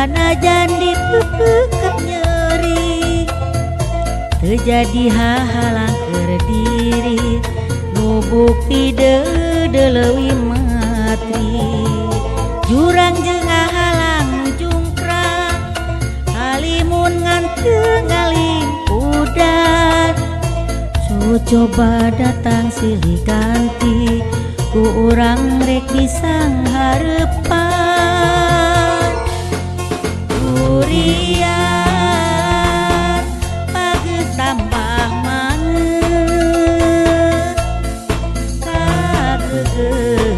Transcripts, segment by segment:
Sanajan dipeupeut nyeri teu jadi hahalang keur diri nu bukti deudeuh leuwih matri. Jurang jeung ngahalang nu jungkrak halimun ngan teu ngalimpudan. Coba datang silih ganti ku urang rek disangharepan. Urian pageuh tambah maneuh kageugeuh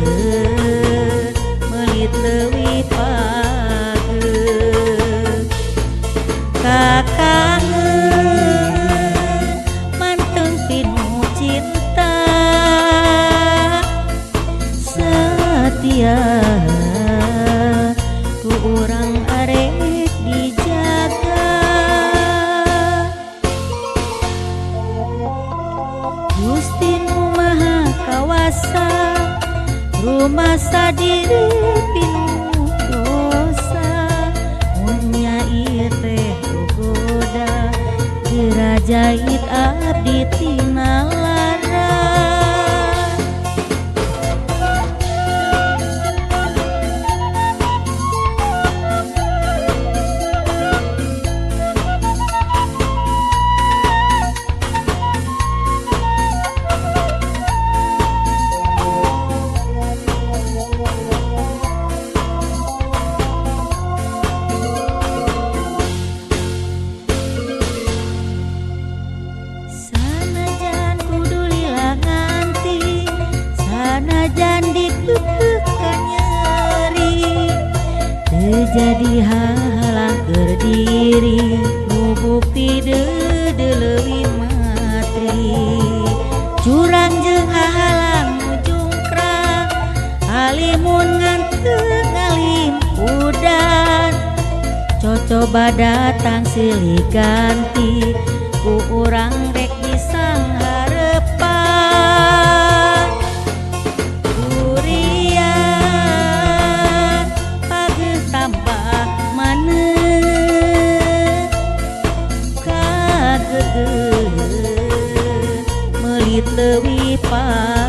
meulit leuwih pageuh. Kakangen manteng pinuh cinta setia ku urang arek dijaga. Gusti Nu Maha Kawasa rumasa diri pinuh dosa. Mun nyair teh goda geura jait abdi tina lara. Sanajan kudu lila nganti sanajan dipeupeut nyeri teu jadi hahalang keur diri nu bukti deudeuh leuwih matri. Jurang jeung hahalang nu jungkrak halimun ngan teu ngalimpudan. Cocoba datang silih ganti ku urang rek disangharepan. Urian pageuh tambah maneuh kageugeuh meulit leuwih pageuh.